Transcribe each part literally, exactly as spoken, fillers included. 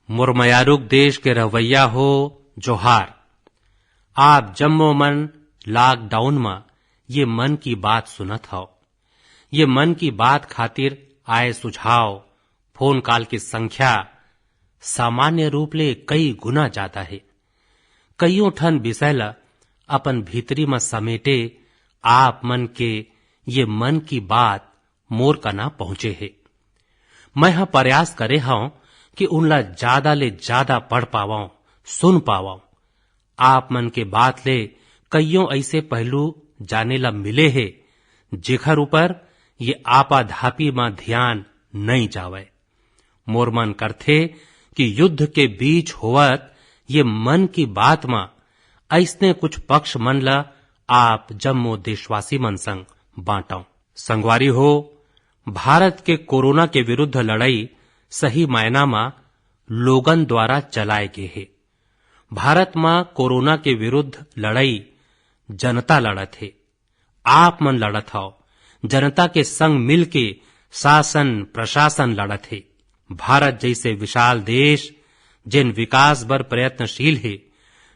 मोर मयारुक देश के रहवैया हो, जोहार। आप जम्मो मन लॉकडाउन म ये मन की बात सुनत हव। ये मन की बात खातिर आए सुझाव, फोन कॉल की संख्या सामान्य रूप ले कई गुना जादा हे। कइयों ठन विषय ल अपन भीतरी म समेटे आप मन के ये मन की बात मोर कना पहुंचे हे। मैं ह प्रयास करे हंव कि उनला जादा ले जादा पढ़ पावंव, सुन पावंव। आप मन के बात ले कइयों अइसे पहलू जाने ला मिले हे, जेखर ऊपर ये आपाधापी म ध्यान नइ जावय। मोर मन करथे कि युद्ध के बीच होवत ये मन की बात म अइसने कुछ पक्ष मन ल आप जम्मो देशवासी मन संग बांटव। संगवारी हो, भारत के कोरोना के विरुद्ध लड़ाई सही मायना म लोगन द्वारा चलाए गे हे। भारत म कोरोना के विरुद्ध लड़ाई जनता लड़त हे, आप मन लड़त हव, जनता के संग मिलके शासन प्रशासन लड़त हे। भारत जइसे विशाल देश, जेन विकास बर प्रयत्नशील हे,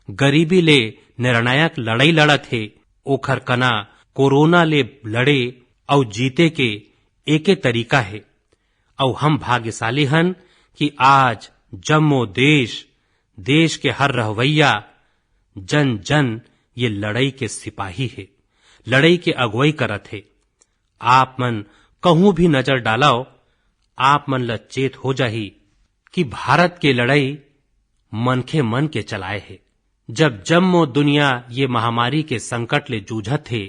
गरीबी ले निर्णायक लड़ाई लड़त हे, ओखर कना कोरोना ले लड़े अउ जीते के एके तरीका हे। अउ हम भाग्यशाली हन कि आज जम्मो देश, देश के हर रहवैया जन जन ये लड़ाई के सिपाही हे, लड़ाई के अगुवाई करत हे। आप मन कहूं भी नजर डालव, आप मन ल चेत हो जाही कि भारत के लड़ाई मनखे मन के चलाए हे। जब जम्मो दुनिया ये महामारी के संकट ले जूझत हे,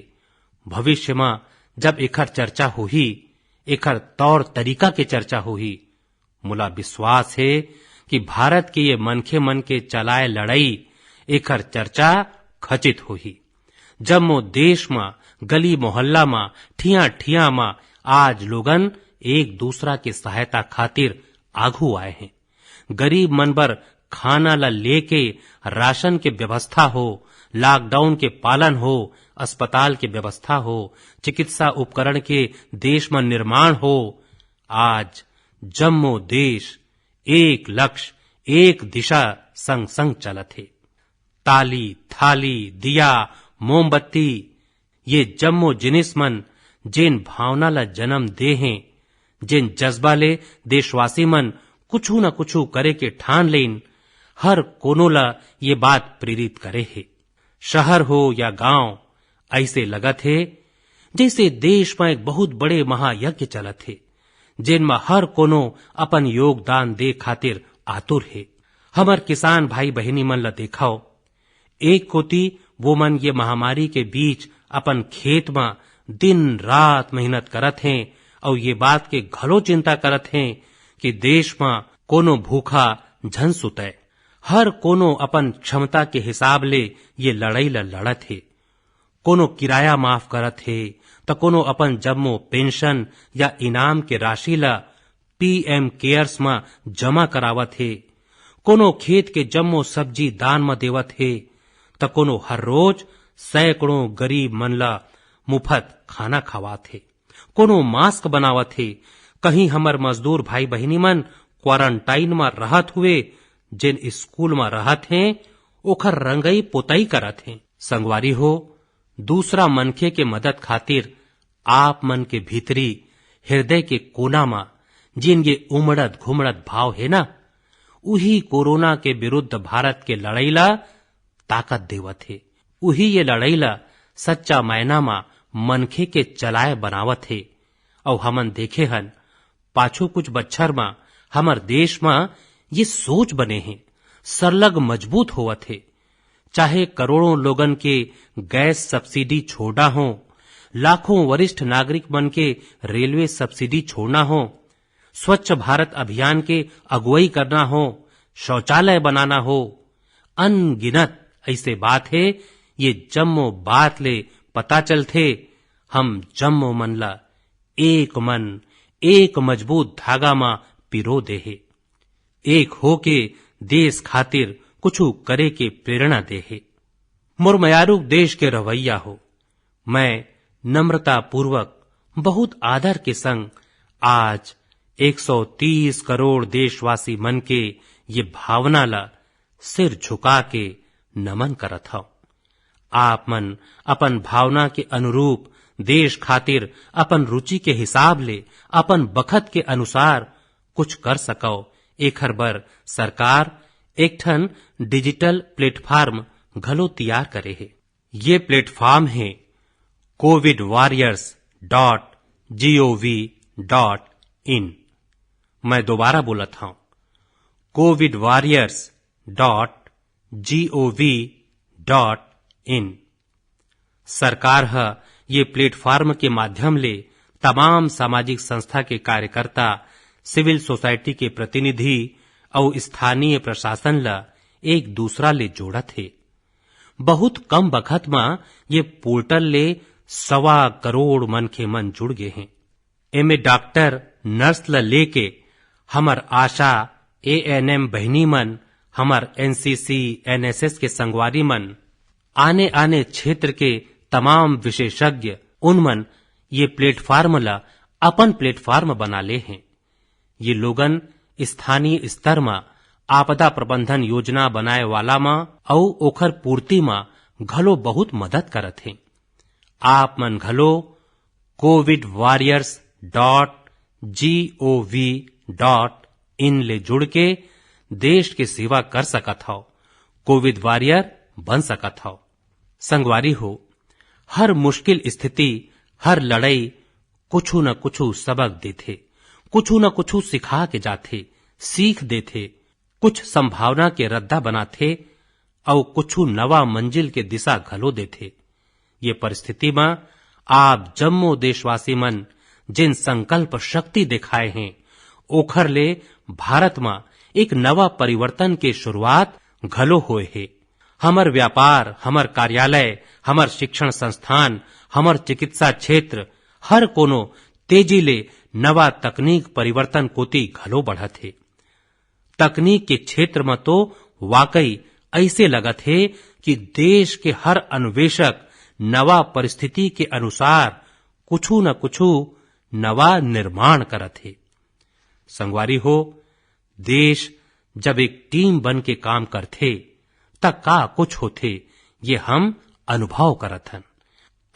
भविष्य म जब एखर चर्चा होही, एखर तौर तरीका के चर्चा होही, मोला विश्वास हे कि भारत के ये मनखे मन के चलाए लड़ाई, एखर चर्चा खचित होही। जम्मो देश म, गली मोहल्ला म, ठिया ठिया म आज लोगन एक दूसरा के सहायता खातिर आघू आए हें। गरीब मन बर खाना ला लेके राशन के व्यवस्था हो, लॉकडाउन के पालन हो, अस्पताल के व्यवस्था हो, चिकित्सा उपकरण के देश म निर्माण हो, आज जम्मो देश एक लक्ष्य, एक दिशा संग संग चलत हे। ताली, थाली, दिया, मोमबत्ती, ये जम्मो जिनिस मन जेन भावना ला जन्म दे हें, जेन जज्बा ले देशवासी मन कुछु न कुछु करे के ठान लेन, हर कोनो ला ये बात प्रेरित करे हे। शहर हो या गांव, अइसे लगत हे जइसे देश म एक बहुत बड़े महायज्ञ चलत हे, जेन म हर कोनो अपन योगदान दे खातिर आतुर हे। हमर किसान भाई बहिनी मन ला देखव, एक कोती वो मन ये महामारी के बीच अपन खेत म दिन रात मेहनत करत हें अउ ये बात के घलो चिंता करत हें कि देश म कोनो भूखा झन सुतय। हर कोनो अपन क्षमता के हिसाब ले ये लड़ाई ल लड़त हे। कोनो किराया माफ करत हे, त कोनो अपन जम्मो पेंशन या इनाम के राशि ल पीएम केयर्स म जमा करावत हे। कोनो खेत के जम्मो सब्जी दान म देवत हे, त कोनो हर रोज सैकड़ों गरीब मन ल मुफत खाना खवात हे। कोनो मास्क बनावत हे। कहीं हमर मजदूर भाई बहिनी मन क्वारंटाइन म रहत हुए जेन स्कूल म रहत हें, ओखर रंगई पोतई करत हें। संगवारी हो, दूसरा मनखे के मदद खातिर आप मन के भीतरी हृदय के कोना म जेन ये उमड़त घुमड़त भाव हे ना, उही कोरोना के विरुद्ध भारत के लड़ाई ला ताकत देवत हे। उही ये लड़ाई ला सच्चा मायना म मनखे के चलाए बनावत हे। अउ हमन देखे हन, पाछू कुछ बच्छर म हमर देश म ये सोच बने हे, सरलग मजबूत होवत हे। चाहे करोड़ों लोगन के गैस सब्सिडी छोड़ना हो, लाखों वरिष्ठ नागरिक मन के रेलवे सब्सिडी छोड़ना हो, स्वच्छ भारत अभियान के अगुवाई करना हो, शौचालय बनाना हो, अनगिनत अइसे बात हे। ये जम्मो बात ले पता चलथे, हम जम्मो मन ला एक मन, एक मजबूत धागा म पिरो दे हे। एक होके देश खातिर कुछु करे के प्रेरणा दे हे। मोर मयारू देश के रहवैया हो, मैं नम्रता पूर्वक, बहुत आदर के संग आज एक सौ तीस करोड़ देशवासी मन के ये भावना ला सिर झुका के नमन करत हव। आप मन अपन भावना के अनुरूप देश खातिर अपन रुचि के हिसाब ले अपन बखत के अनुसार कुछ कर सकव, एखर बर सरकार एक ठन डिजिटल प्लेटफॉर्म घलो तैयार करे हे। ये प्लेटफॉर्म हे Covid warriors dot G O V dot in. मैं दोबारा बोलत हूं, Covid warriors dot G O V dot in. सरकार ह ये प्लेटफॉर्म के माध्यम ले तमाम सामाजिक संस्था के कार्यकर्ता, सिविल सोसाइटी के प्रतिनिधि अउ स्थानीय प्रशासन ल एक दूसरा ले जोड़त हे। बहुत कम बखत म ये पोर्टल ले सवा करोड़ मनखे मन जुड़ गे हें। एमे डॉक्टर, नर्स ल लेके हमर आशा, ए एन एम बहिनी मन, हमर एन सी सी, एन एस एस के संगवारी मन, आने-आने क्षेत्र के तमाम विशेषज्ञ, उन मन ये प्लेटफॉर्म ल अपन प्लेटफॉर्म बना ले हें। ये लोगन स्थानीय स्तर म आपदा प्रबंधन योजना बनाए वाला म अउ ओखर पूर्ति म घलो बहुत मदद करत हें। आप मन घलो Covid warriors dot G O V dot in ले जुड़ के देश के सेवा कर सकत हव, कोविड वॉरियर बन सकत हव। संगवारी हो, हर मुश्किल स्थिति, हर लड़ाई कुछु न कुछु सबक देथे, कुछु न कुछु सिखा के जाथे, सीख देथे, कुछ संभावना के रद्दा बनाथे अउ कुछु नवा मंजिल के दिशा घलो देथे। ये परिस्थिति म आप जम्मो देशवासी मन जेन संकल्प शक्ति दिखाए हें, ओखर ले भारत म एक नवा परिवर्तन के शुरुआत घलो होए हे। हमर व्यापार, हमर कार्यालय, हमर शिक्षण संस्थान, हमर चिकित्सा क्षेत्र, हर कोनो तेजी ले नवा तकनीक परिवर्तन कोति घलो बढ़त हे। तकनीक के क्षेत्र म तो वाकई अइसे लगत हे कि देश के हर अन्वेषक नवा परिस्थिति के अनुसार कुछु न कुछु नवा निर्माण करत हे। संगवारी हो, देश जब एक टीम बन के काम करथे, त का कुछ होथे, ये हम अनुभव करत हन।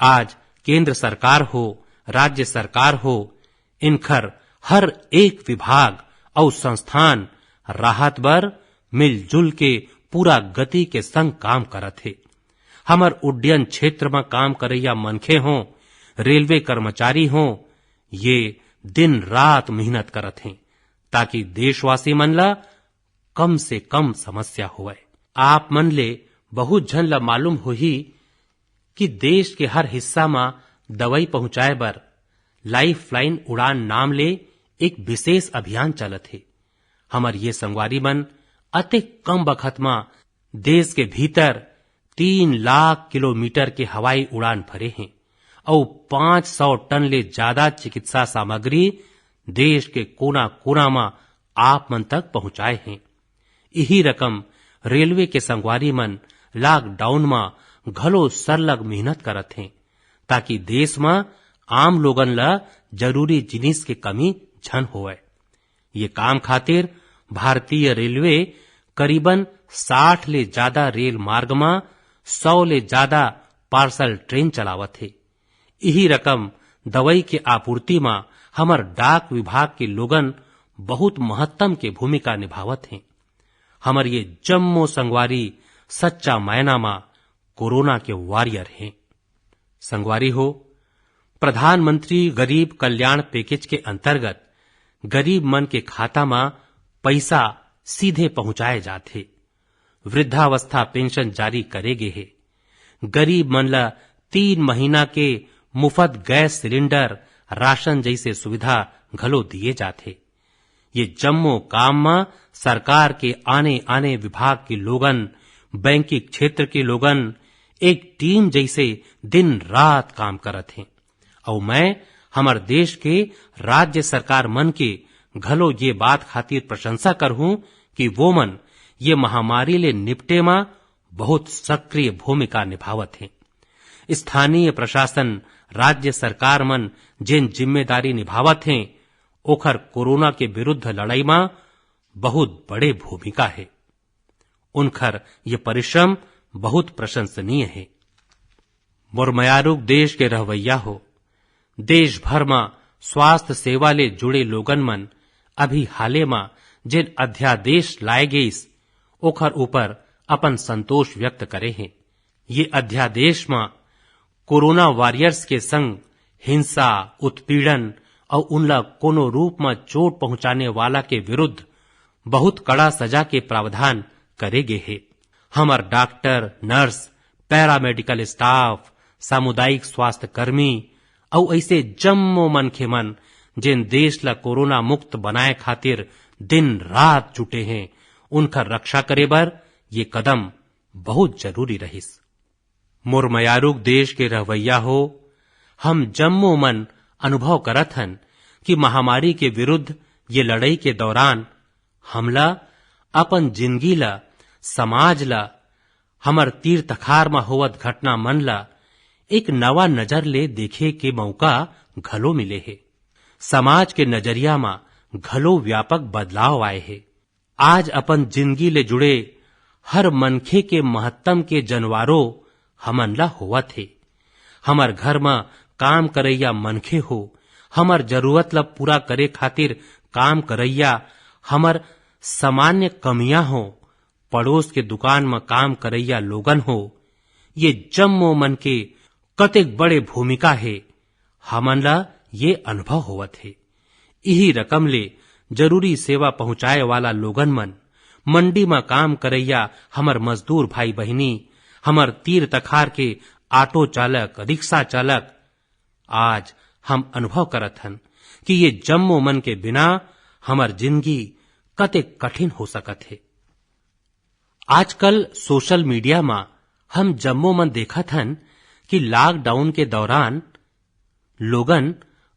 आज केंद्र सरकार हो, राज्य सरकार हो, इनखर हर एक विभाग अउ संस्थान राहत बर मिलजुल के पूरा गति के संग काम करत हे। हमर उड्डयन क्षेत्र म काम करइया मनखे हों, रेलवे कर्मचारी हों, ये दिन रात मेहनत करत हें, ताकि देशवासी मन ला कम से कम समस्या होवय। आप मन ले बहुत झन ला मालूम होही कि देश के हर हिस्सा म दवाई पहुंचाए बर लाइफलाइन उड़ान नाम ले एक विशेष अभियान चलत हे। हमर ये संगवारी मन अतेक कम बखत म देश के भीतर तीन लाख किलोमीटर के हवाई उड़ान भरे हें अउ पाँच सौ टन ले ज्यादा चिकित्सा सामग्री देश के कोना-कोना म आप मन तक पहुंचाए हें। इही रकम रेलवे के संगवारी मन लॉकडाउन म घलो सरलग मेहनत करत हें, ताकि देश म आम लोगन ल जरूरी जिनिस के कमी झन होवय। ये काम खातिर भारतीय रेलवे करीबन साठ ले ज्यादा रेल मार्ग म सौ ले ज्यादा पार्सल ट्रेन चलावत हे। इही रकम दवाई के आपूर्ति म हमर डाक विभाग के लोगन बहुत महत्तम के भूमिका निभावत हें। हमर ये जम्मो संगवारी सच्चा मायना म कोरोना के वॉरियर हें। संगवारी हो, प्रधानमंत्री गरीब कल्याण पैकेज के अंतर्गत गरीब मन के खाता म पइसा सीधे पहुंचाए जात हे। वृद्धावस्था पेंशन जारी करे गे हे। गरीब मन ल तीन महीना के मुफ्त गैस सिलेंडर, राशन जइसे सुविधा घलो दिए जात हे। ये जम्मो काम म सरकार के आने-आने विभाग के लोगन, बैंकिंग क्षेत्र के लोगन एक टीम जइसे दिन-रात काम करत हें। अउ मैं हमर देश के राज्य सरकार मन के घलो ये बात खातिर प्रशंसा करहूं कि वो मन ये महामारी ले निपटे म बहुत सक्रिय भूमिका निभावत हें। स्थानीय प्रशासन, राज्य सरकार मन जेन जिम्मेदारी निभावत हें, ओखर कोरोना के विरुद्ध लड़ाई म बहुत बड़े भूमिका हे। उनखर ये परिश्रम बहुत प्रशंसनीय हे। मोर मयारुक देश के रहवैया हो, देश भर म स्वास्थ्य सेवा ले जुड़े लोगन मन अभी हाले म जेन अध्यादेश लाए गइस, ओखर ऊपर अपन संतोष व्यक्त करे हे। ये अध्यादेश म कोरोना वॉरियर्स के संग हिंसा, उत्पीड़न अउ उनला कोनो रूप म चोट पहुंचाने वाला के विरुद्ध बहुत कड़ा सजा के प्रावधान करे गे हे। हमर डॉक्टर, नर्स, पैरामेडिकल स्टाफ, सामुदायिक स्वास्थ्य कर्मी अउ ऐसे जम्मो मनखे मन, जेन देश ला कोरोना मुक्त बनाए खातिर दिन रात जुटे हें, उनकर रक्षा करे बर ये कदम बहुत जरूरी रहिस। मोर मयारुक देश के रहवैया हो, हम जम्मो मन अनुभव करत हन कि महामारी के विरुद्ध ये लड़ाई के दौरान हमला अपन जिंदगी ला, समाज ला, हमर तीर तखार म होवत घटना मन ला एक नवा नजर ले देखे के मौका घलो मिले हे। समाज के नजरिया म घलो व्यापक बदलाव आए हे। आज अपन जिंदगी ले जुड़े हर मनखे के महत्तम के जनवारो हमन ला होवत हे। हमर घर म काम करइया मनखे हो, हमर जरूरत ला पूरा करे खातिर काम करइया, हमर सामान्य कमियां हो, पड़ोस के दुकान म काम करइया लोगन हो, ये जम्मो मन के कतेक बड़े भूमिका हे, हमन ला ये अनुभव होवत हे। इही रकम ले जरूरी सेवा पहुंचाए वाला लोगन मन, मंडी म काम करइया हमर मजदूर भाई बहिनी, हमर तीर तखार के ऑटो चालक, रिक्शा चालक, आज हम अनुभव करत हन कि ये जम्मो मन के बिना हमर जिंदगी कतेक कठिन हो सकत हे। आजकल सोशल मीडिया म हम जम्मो मन देखत हन कि लॉकडाउन के दौरान लोगन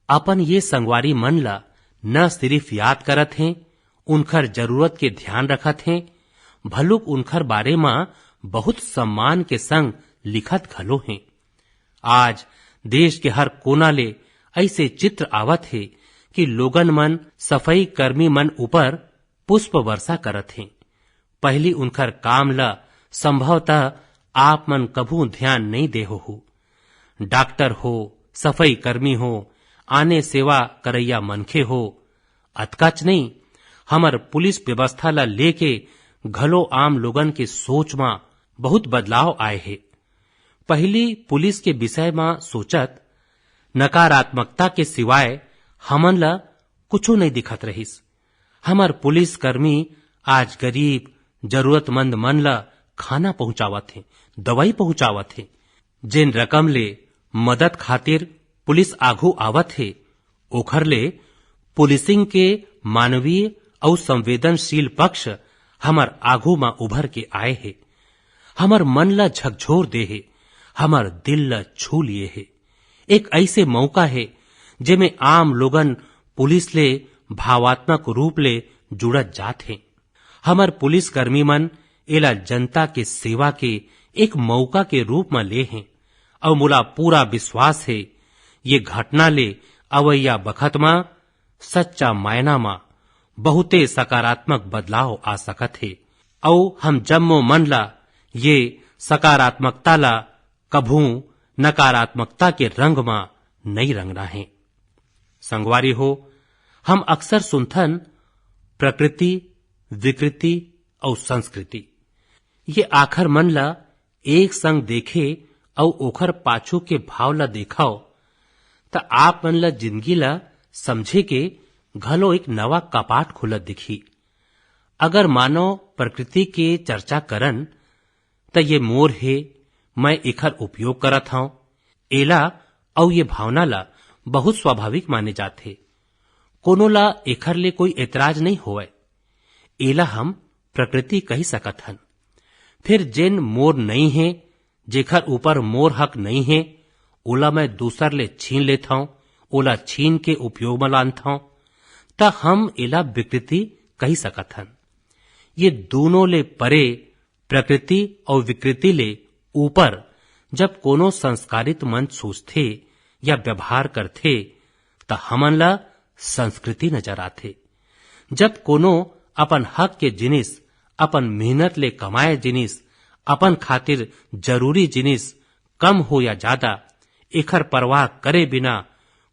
अपन ये संगवारी मन ला न सिर्फ याद करत हें, उनखर जरूरत के ध्यान रखत हें, भलुक उनखर बारे म बहुत सम्मान के संग लिखत घलो हें। आज देश के हर कोना ले ऐसे चित्र आवत हे कि लोगन मन सफाई कर्मी मन ऊपर पुष्प वर्षा करत हें। पहिली उनखर काम ल संभवतः आप मन कभू ध्यान नइ दे होहू। डॉक्टर हो, सफाई कर्मी हो, आने सेवा करइया मनखे हो, अतकाच नइ, हमर पुलिस व्यवस्था ल लेके घलो आम लोगन के सोच म बहुत बदलाव आए हे। पहिली पुलिस के विषय म सोचत नकारात्मकता के सिवाय हमन ल कुछू नइ दिखत रहिस। हमर पुलिस कर्मी आज गरीब, जरूरतमंद मन ल खाना पहुंचावत हें, दवाई पहुंचावत हें। जेन रकम ले मदद खातिर पुलिस आघू आवत हे, ओखर ले पुलिसिंग के मानवीय अउ संवेदनशील पक्ष हमर आघू म उभर के आए हे। हमर मन ल झकझोर दे हे, हमर दिल ल छू लिए हे। एक ऐसे मौका हे, जेमे आम लोगन पुलिस ले भावात्मक रूप ले जुड़त जात हें। हमर पुलिस कर्मी मन एला जनता के सेवा के एक मौका के रूप म ले हें, अउ मोला पूरा विश्वास हे, ये घटना ले अवइया बखत म सच्चा मायना म बहुते सकारात्मक बदलाव आ सकत हे, अउ हम जम्मो मन ला ये सकारात्मकता ला कभू नकारात्मकता के रंग म नइ रंगना हे। संगवारी हो, हम अक्सर सुनथन प्रकृति, विकृति अउ संस्कृति। ये आखर मन ला एक संग देखे अउ ओखर पाछू के भाव ला देखव, त आप मन ला जिंदगी ला समझे के घलो एक नवा कपाट खुलत दिखही। अगर मानव प्रकृति के चर्चा करन, त ये मोर हे, मैं एखर उपयोग करत हंव, एला अउ ये भावना ला बहुत स्वाभाविक माने जाथे। कोनो ला एखर ले कोई एतराज नइ होवय। एला हम प्रकृति कहि सकत हन। फिर जेन मोर नइ हे, जेखर ऊपर मोर हक नइ हे, ओला मैं दूसर ले छीन लेथंव, ओला छीन के उपयोग म लानथंव, त हम एला विकृति कहि सकत हन। ये दूनों ले परे प्रकृति अउ विकृति ले ऊपर जब कोनो संस्कारित मन सोचथे या व्यवहार करथे, त हमन ला संस्कृति नजर आथे। जब कोनो अपन हक के जिनिस, अपन मेहनत ले कमाए जिनिस, अपन खातिर जरूरी जिनिस कम हो या ज्यादा, एखर परवाह करे बिना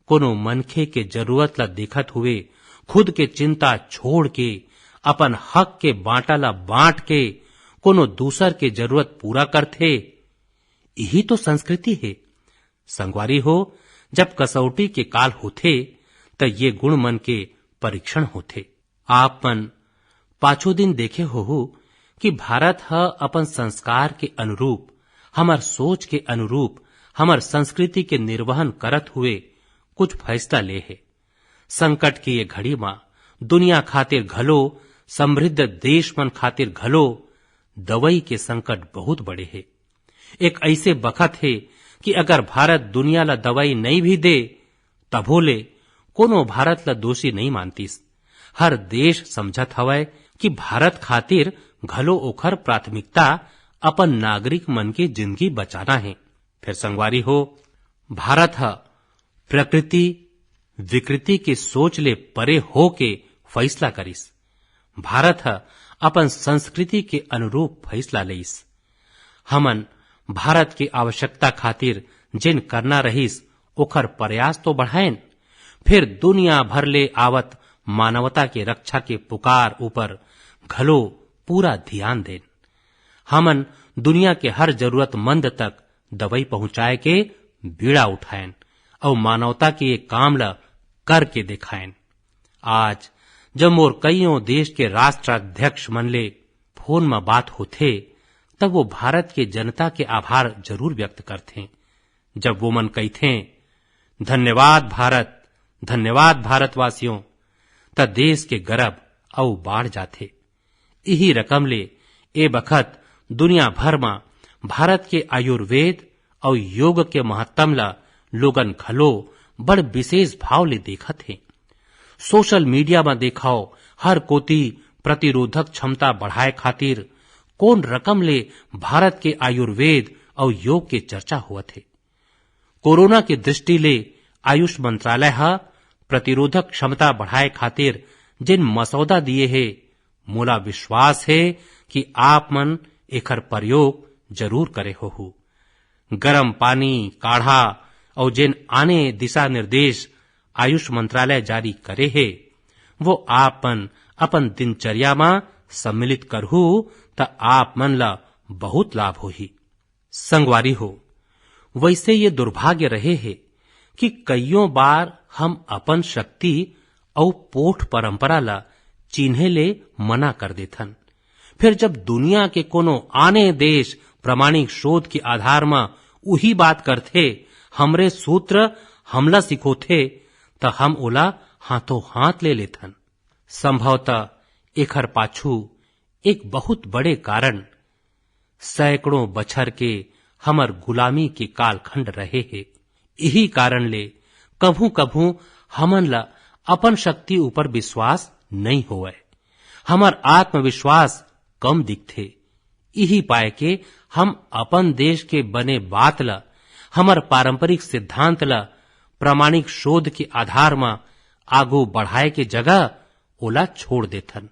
कोनो मनखे के जरूरत ला देखत हुए खुद के चिंता छोड़ के अपन हक के बांटा ला बांट के कोनो दूसर के जरूरत पूरा करथे, यही तो संस्कृति हे। संगवारी हो, जब कसौटी के काल होथे, त ये गुण मन के परीक्षण होथे। आप मन पाछू दिन देखे होहू कि भारत ह अपन संस्कार के अनुरूप, हमर सोच के अनुरूप, हमर संस्कृति के निर्वहन करत हुए कुछ फैसला ले हे। संकट के ये घड़ी म दुनिया खातिर घलो, समृद्ध देश मन खातिर घलो दवई के संकट बहुत बड़े हे। एक ऐसे बखत हे कि अगर भारत दुनिया ला दवई नइ भी दे, तभो ले कोनो भारत ला दोषी नइ मानतिस। हर देश समझत हवय कि भारत खातिर घलो ओखर प्राथमिकता अपन नागरिक मन के जिंदगी बचाना हे। फिर संगवारी हो, भारत ह प्रकृति विकृति के सोच ले परे होके फैसला करिस। भारत ह अपन संस्कृति के अनुरूप फैसला लेइस। हमन भारत के आवश्यकता खातिर जेन करना रहिस, ओखर प्रयास तो बढ़ाएन, फिर दुनिया भर ले आवत मानवता के रक्षा के पुकार ऊपर घलो पूरा ध्यान देन। हमन दुनिया के हर जरूरतमंद तक दवई पहुंचाए के बीड़ा उठाएन अउ मानवता के ये काम ल करके देखाएन। आज जब मोर कइयों देश के राष्ट्राध्यक्ष मन ले फोन म बात होथे, तब वो भारत के जनता के आभार जरूर व्यक्त करथें। जब वो मन कहिथें, "धन्यवाद भारत, धन्यवाद भारतवासियों," त देश के गरब अउ बाढ़ जाथे। इही रकम ले ए बखत दुनिया भर म भारत के आयुर्वेद अउ योग के महत्तम ल लोगन घलो बड़ विशेष भाव ले देखत हे। सोशल मीडिया म देखाव, हर कोती प्रतिरोधक क्षमता बढ़ाए खातिर कोन रकम ले भारत के आयुर्वेद अउ योग के चर्चा होवत हे। कोरोना के दृष्टि ले आयुष मंत्रालय ह प्रतिरोधक क्षमता बढ़ाए खातिर जेन मसौदा दिए हे, मोला विश्वास हे कि आप मन एखर प्रयोग जरूर करे होहू। गरम पानी, काढ़ा अउ जेन आने दिशा निर्देश आयुष मंत्रालय जारी करे हे, वो आप मन अपन दिनचर्या म सम्मिलित करहू, त आप मन ल बहुत लाभ होही। संगवारी हो, वैसे ये दुर्भाग्य रहे हे कि कइयों बार हम अपन शक्ति अउ पोठ परंपरा ल चिन्हे ले मना कर देथन। फिर जब दुनिया के कोनो आने देश प्रमाणिक शोध के आधार म उही बात करथे, हमरे सूत्र हमला सिखोथे, त हम ओला हाथों हाथ ले लेथन। संभवतः एखर पाछू एक बहुत बड़े कारण सैकड़ों बछर के हमर गुलामी के कालखंड रहे हे। इही कारण ले कभू-कभू हमन ला अपन शक्ति ऊपर विश्वास नइ होवय, हमर आत्मविश्वास कम दिखथे। इही पाय के हम अपन देश के बने बात ला, हमर पारंपरिक सिद्धांत ला प्रामाणिक शोध के आधार म आगू बढ़ाए के जगह ओला छोड़ देथन,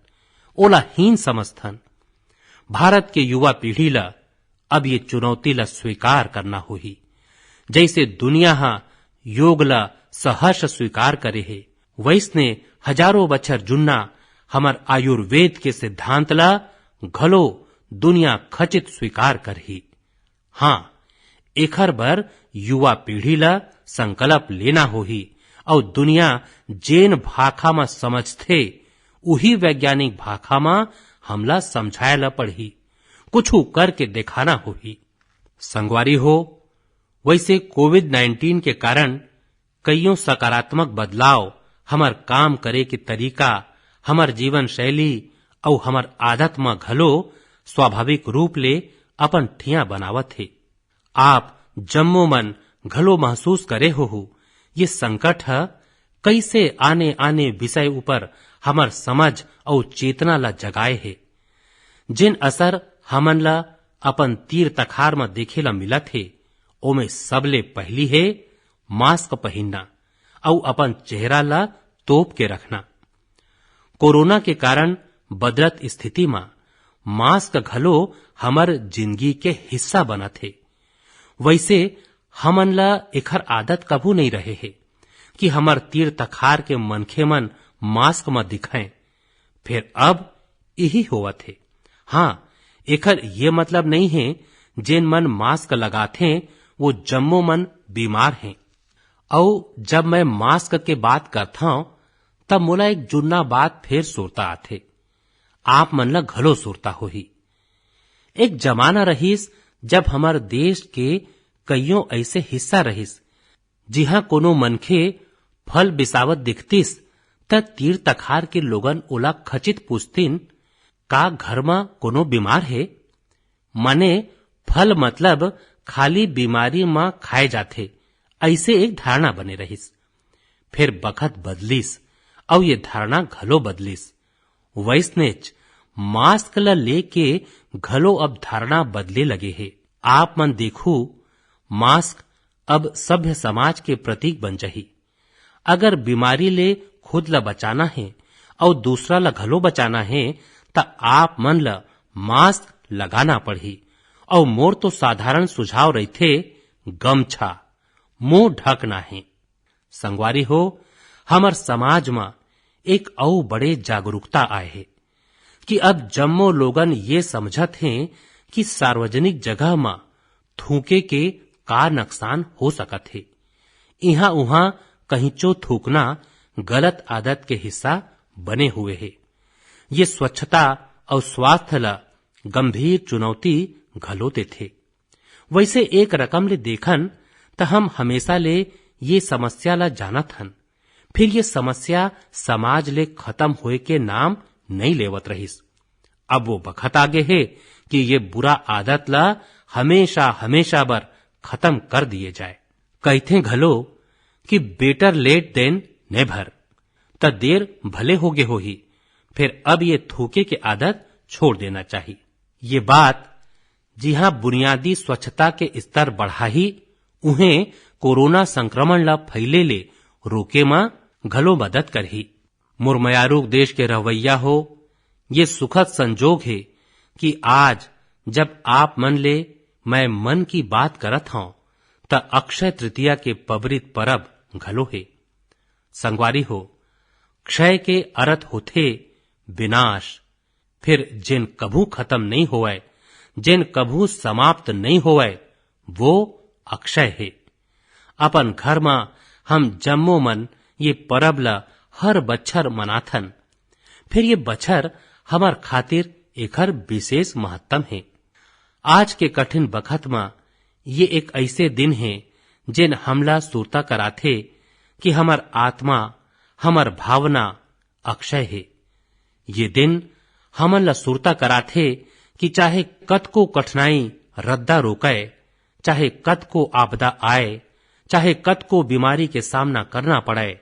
ओला हीन समझथन। भारत के युवा पीढ़ी ला अब ये चुनौती ला स्वीकार करना होही। जैसे दुनिया ह योग ला सहर्ष स्वीकार करे हे, वैसने हजारों बछर जुन्ना हमर आयुर्वेद के सिद्धांत ला घलो दुनिया खचित स्वीकार करही। हाँ, एखर बर युवा पीढ़ी ला संकल्प लेना होही अउ दुनिया जेन भाखा म समझथे, उही वैज्ञानिक भाखा म हमला समझाए ला पड़ही। कुछु करके देखाना होही। संगवारी हो, वैसे कोविड नाइंटीन के कारण कइयों सकारात्मक बदलाव हमर काम करे के तरीका, हमर जीवन शैली अउ हमर आदत म घलो स्वाभाविक रूप ले अपन ठिया बनावत हे। आप जम्मो मन घलो महसूस करे होहू, ये संकट ह कइसे आने-आने विषय ऊपर हमर समझ अउ चेतना ला जगाए हे। जेन असर हमन ला अपन तीर तखार म देखे ला मिलत हे, ओमे सबले पहिली हे मास्क पहिनना अउ अपन चेहरा ला तोप के रखना। कोरोना के कारण बदलत स्थिति म मास्क घलो हमर जिंदगी के हिस्सा बनत हे। वैसे हमन ला एखर आदत कभू नइ रहे हे कि हमर तीर तखार के मनखे मन मास्क म दिखंय, फेर अब इही होवत हे। हाँ, एखर ये मतलब नइ हे जेन मन मास्क लगाथें वो जम्मो मन बीमार हें। अउ जब मैं मास्क के बात करथंव तब मोला एक जुन्ना बात फेर सुरता आथे। आप मन ला घलो सुरता होही। एक जमाना रहिस जब हमर देश के कइयों ऐसे हिस्सा रहिस जिहां कोनो मनखे फल बिसावत दिखतिस त तीर तखार के लोगन ओला खचित पूछतिन, "का घर म कोनो बीमार हे?" माने फल मतलब खाली बीमारी म खाए जाथे, ऐसे एक धारणा बने रहिस। फेर बखत बदलिस अउ ये धारणा घलो बदलिस। वैसनेच मास्क ल लेके घलो अब धारणा बदले लगे हे। आप मन देखू, मास्क अब सभ्य समाज के प्रतीक बन जाही। अगर बीमारी ले खुद ल बचाना हे अउ दूसरा ल घलो बचाना हे, त आप मन ल मास्क लगाना पड़ही। अउ मोर तो साधारण सुझाव रहिथे, गमछा, मुंह ढकना हे। संगवारी हो, हमर समाज म एक अउ बड़े जागरूकता आए हे कि अब जम्मो लोगन ये समझत हें कि सार्वजनिक जगह म थूके के का नुकसान हो सकत हे। इहां उहां कहींचो थूकना गलत आदत के हिस्सा बने हुए हे। ये स्वच्छता अउ स्वास्थ्य ल गंभीर चुनौती घलो देथे। वैसे एक रकम ले देखन त हम हमेशा ले ये समस्या ल जानत हन, फिर ये समस्या समाज ले खत्म होए के नाम नइ लेवत रहिस। अब वो बखत आगे हे कि ये बुरा आदत ल हमेशा हमेशा बर खत्म कर दिए जाए। कहिथें घलो कि "Better late than never", त देर भले होगे होही, फिर अब ये थूके के आदत छोड़ देना चाही। ये बात जिहां बुनियादी स्वच्छता के स्तर बढ़ाही, उहें कोरोना संक्रमण ल फैले ले रोके म घलो मदद करही। मोर मयारूक देश के रहवैया हो, ये सुखद संजोग हे कि आज जब आप मन ले मैं मन की बात करत हंव, त अक्षय तृतीया के पवित्र परब घलो हे। संगवारी हो, क्षय के अर्थ होथे विनाश। फिर जेन कभू खत्म नइ होवय, जेन कभू समाप्त नइ होवय, वो अक्षय हे। अपन घर म हम जम्मो मन ये परब ल हर बछर मनाथन। फिर ये बछर हमर खातिर एखर विशेष महत्तम हे। आज के कठिन बखत म ये एक ऐसे दिन हे, जेन हमला सुरता कराथे कि हमर आत्मा, हमर भावना अक्षय हे। ये दिन हमन ला सुरता कराथे कि चाहे कतको कठिनाई रद्दा रोकय, चाहे कतको आपदा आए, चाहे कतको बीमारी के सामना करना पड़े,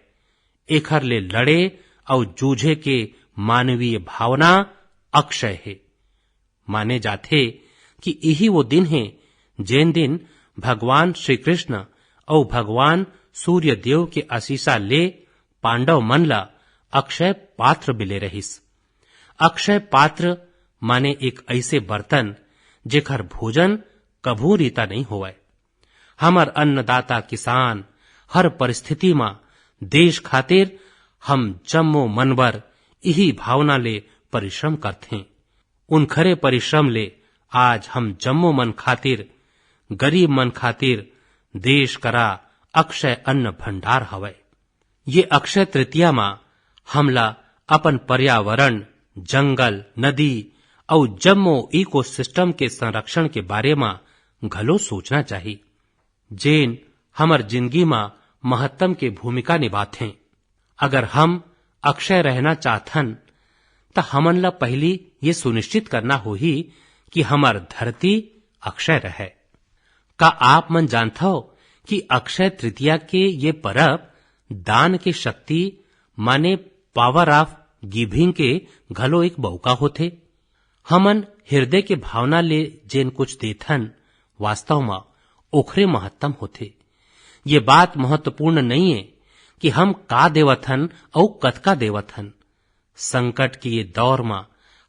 एखर ले लड़े अउ जूझे के मानवीय भावना अक्षय हे। माने जाथे कि इही वो दिन हे, जेन दिन भगवान श्री कृष्ण अउ भगवान सूर्य देव के आशीसा ले पांडव मन ला अक्षय पात्र मिले रहिस। अक्षय पात्र माने एक ऐसे बर्तन, जेकर भोजन कभू रीता नइ होवय। हमर अन्नदाता किसान हर परिस्थिति म देश खातिर हम जम्मो मन बर इही भावना ले परिश्रम करथें। उनखरे परिश्रम ले आज हम जम्मो मन खातिर, गरीब मन खातिर देश करा अक्षय अन्न भंडार हवय। ये अक्षय तृतीया म हमला अपन पर्यावरण, जंगल, नदी अउ जम्मो इकोसिस्टम के संरक्षण के बारे म घलो सोचना चाही, जेन हमर जिनगी म महत्तम के भूमिका निभाथें। अगर हम अक्षय रहना चाहथन, त हमन ला पहिली ये सुनिश्चित करना होही कि हमर धरती अक्षय रहय। का आप मन जानथव कि अक्षय तृतीया के ये परब दान के शक्ति माने power of giving के घलो एक मौका होथे? हमन हृदय के भावना ले जेन कुछ देथन, वास्तव म ओखरे महत्तम होथे। ये बात महत्वपूर्ण नइये कि हम का देवत हन अउ कतका देवत हन। संकट के ये दौर म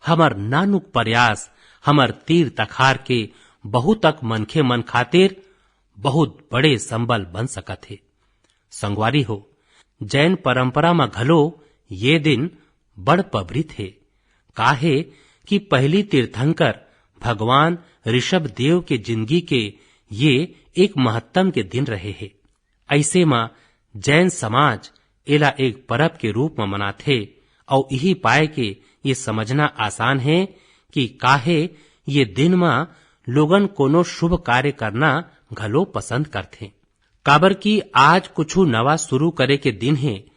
हमर नानुक प्रयास, हमर तीर तखार के बहुतक मनखे मन खातिर बहुत बड़े संबल बन सकत हे। संगवारी हो, जैन परंपरा म घलो ये दिन बड़ पबरित हे। काहे कि पहिली तीर्थंकर भगवान ऋषभ देव के जिंदगी के ये एक महत्तम के दिन रहे हे। अइसे म जैन समाज एला एक परब के रूप म मनाथे, अउ इही पाए के ये समझना आसान हे कि काहे ये दिन म लोगन कोनो शुभ कार्य करना घलो पसंद करथे। काबर कि आज कुछु नवा शुरू करे के दिन हे,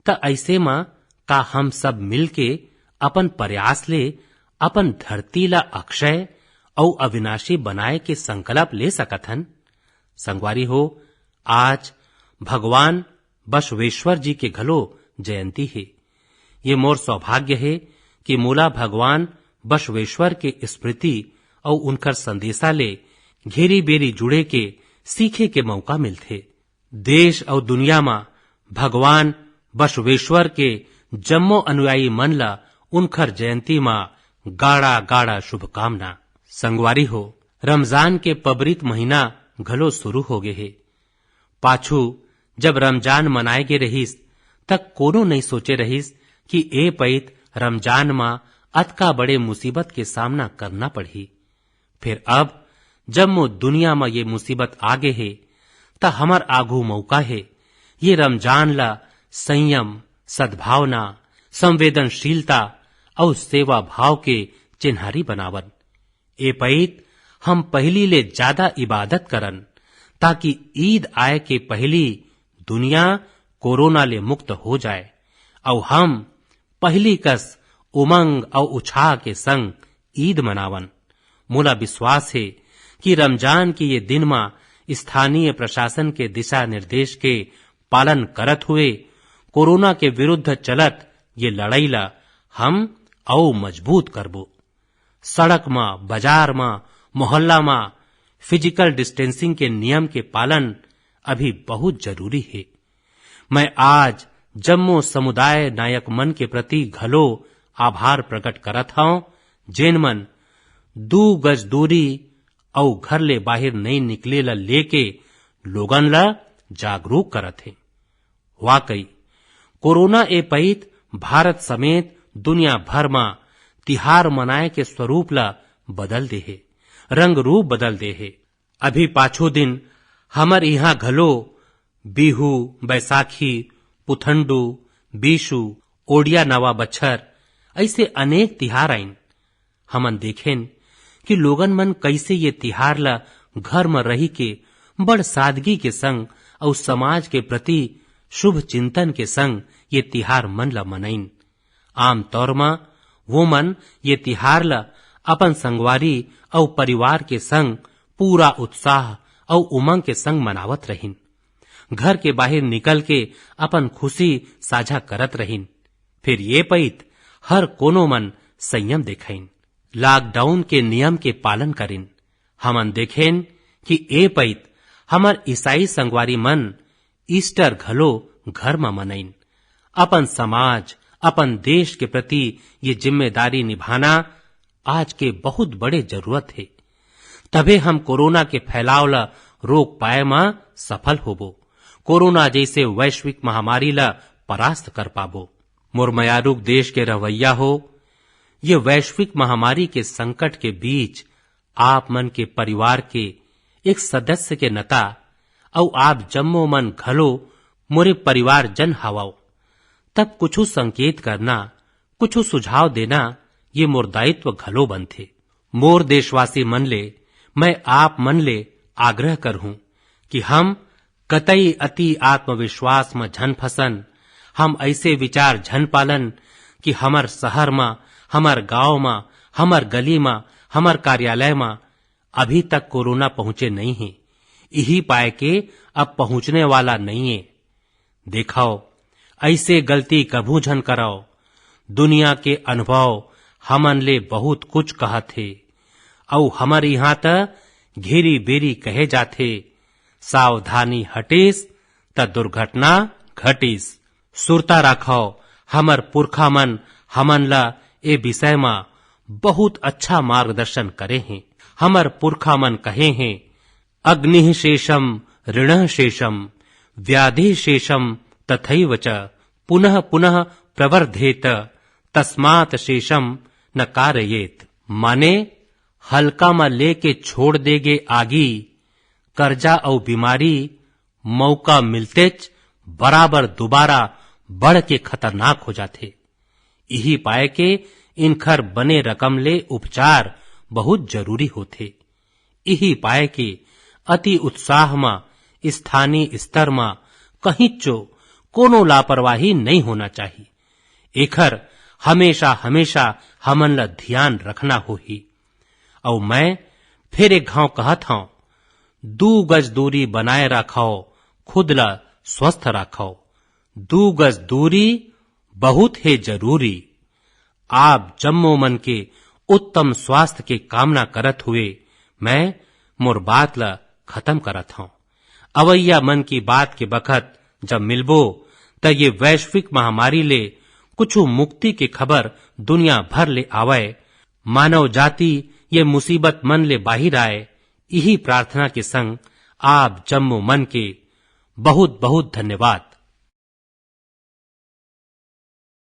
त अइसे म का हम सब मिलके अपन प्रयास ले अपन धरती ला अक्षय अउ अविनाशी बनाए के संकल्प ले सकत हन? संगवारी हो, आज भगवान बसवेश्वर जी के घलो जयंती हे। ये मोर सौभाग्य हे कि मोला भगवान बसवेश्वर के स्मृति अउ उनकर संदेशा ले घेरी बेरी जुड़े के, सीखे के मौका मिलथे। देश अउ दुनिया म भगवान बसवेश्वर के जम्मो अनुयायी मन ल उनखर जयंती म गाड़ा गाड़ा शुभकामना। संगवारी हो, रमजान के पबरित महीना घलो शुरू हो गे हे। पाछू जब रमजान मनाए गे रहिस, त कोनो नइ सोचे रहिस कि ए पइत रमजान म अतका बड़े मुसीबत के सामना करना पड़ही। फेर अब जम्मो दुनिया म ये मुसीबत आ गे हे, त हमर आघू मौका हे ये रमजान ला संयम, सद्भावना, संवेदनशीलता अउ सेवा भाव के चिन्हारी बनावन। ए पइत हम पहिली ले ज्यादा इबादत करन, ताकि ईद आए के पहिली दुनिया कोरोना ले मुक्त हो जाए अउ हम पहिली कस उमंग अउ उछाह के संग ईद मनावन। मोला विश्वास हे कि रमजान के ये दिन म स्थानीय प्रशासन के दिशा निर्देश के पालन करत हुए कोरोना के विरुद्ध चलत ये लड़ाई ला हम अउ मजबूत करबो। सड़क म, बाजार म, मोहल्ला म फिजिकल डिस्टेंसिंग के नियम के पालन अभी बहुत जरूरी हे। मैं आज जम्मो समुदाय नायक मन के प्रति घलो आभार प्रकट करत हौं, जेन मन दू गज दूरी अउ घर ले बाहिर नइ निकले ला लेके लोगन ला जागरूक करत हे। वाकई, कोरोना ए पइत भारत समेत दुनिया भर म तिहार मनाए के स्वरूप ला बदल दे हे, रंग रूप बदल दे हे। अभी पाछू दिन हमर इहाँ घलो बिहू, बैसाखी, पुथंडू, बीशू, ओडिया नवा बछर, अइसे अनेक तिहार आइन। हमन देखेन कि लोगन मन कइसे ये तिहार ला घर म रहि के बड़ सादगी के संग अउ समाज के प्रति शुभ चिंतन के संग ये तिहार मन ला मनइन। आमतौर म वो मन ये तिहार ला अपन संगवारी अउ परिवार के संग पूरा उत्साह अउ उमंग के संग मनावत रहिन। घर के बाहिर निकल के अपन खुशी साझा करत रहिन। फेर ये पइत हर कोनो मन संयम देखाइन, लॉकडाउन के नियम के पालन करिन। हमन देखेन कि ए पइत हमर ईसाई संगवारी मन ईस्टर घलो घर म मनइन। अपन समाज, अपन देश के प्रति ये जिम्मेदारी निभाना आज के बहुत बड़े जरूरत हे। तभे हम कोरोना के फैलाव ला रोक पाए म सफल होबो। कोरोना जइसे वैश्विक महामारी ला परास्त कर पाबो। मोर मयारुक देश के रहवैया हो, ये वैश्विक महामारी के संकट के बीच आप मन के परिवार के एक सदस्य के नता अउ आप जम्मो मन घलो मोरे परिवारजन हवव। तब कुछु संकेत करना, कुछु सुझाव देना, ये मोर दायित्व घलो बनथे। मोर देशवासी मन ले मैं आप मन ले आग्रह करहूं कि हम कतई अति आत्मविश्वास म झन फंसन, हम अइसे विचार झन पालन कि हमर शहर म, हमर गांव म, हमर गली म, हमर कार्यालय म अभी तक कोरोना पहुंचे नइ हे, इही पाए के अब पहुंचने वाला नइ हे। देखव, अइसे गलती कभू झन करव। दुनिया के अनुभव हमन ले बहुत कुछ कहत हे, अउ हमर इहाँ त घेरी बेरी कहे जाथे, "सावधानी हटिस त दुर्घटना घटिस।" सुरता राखव, हमर पुरखा मन हमन ला ए विषय म बहुत अच्छा मार्गदर्शन करे हैं। हमर पुरखा मन कहे हैं, "अग्निः शेषम ऋणः शेषम व्याधिः शेषम तथैव च पुनः पुनः प्रवर्धेत तस्मात् शेषम न कारयेत।" माने, हल्का म लेके छोड़ देगे आगी, कर्जा अउ बीमारी मौका मिलतेच बराबर दोबारा बढ़ के खतरनाक हो जाथे। इही पाए के इनखर बने रकम ले उपचार बहुत जरूरी होथे। इही पाए के अति उत्साह म स्थानीय स्तर म कहींचो कोनो लापरवाही नइ होना चाही। एखर हमेशा, हमेशा हमन ल धियान रखना होही। अउ मैं फेर एक घांव कहत हंव, दू गज दूरी बनाए राखव, खुद ल स्वस्थ राखव। दू गज दूरी बहुत हे जरूरी। आप जम्मो मन के उत्तम स्वास्थ्य के कामना करत हुए मैं मोर बात ल खत्म करत हंव। अवइया मन की बात के बखत जब मिलबो, त ये वैश्विक महामारी ले कुछु मुक्ति के खबर दुनिया भर ले आवय, मानव जाति ये मुसीबत मन ले बाहिर आए, इही प्रार्थना के संग आप जम्मो मन के बहुत बहुत धन्यवाद।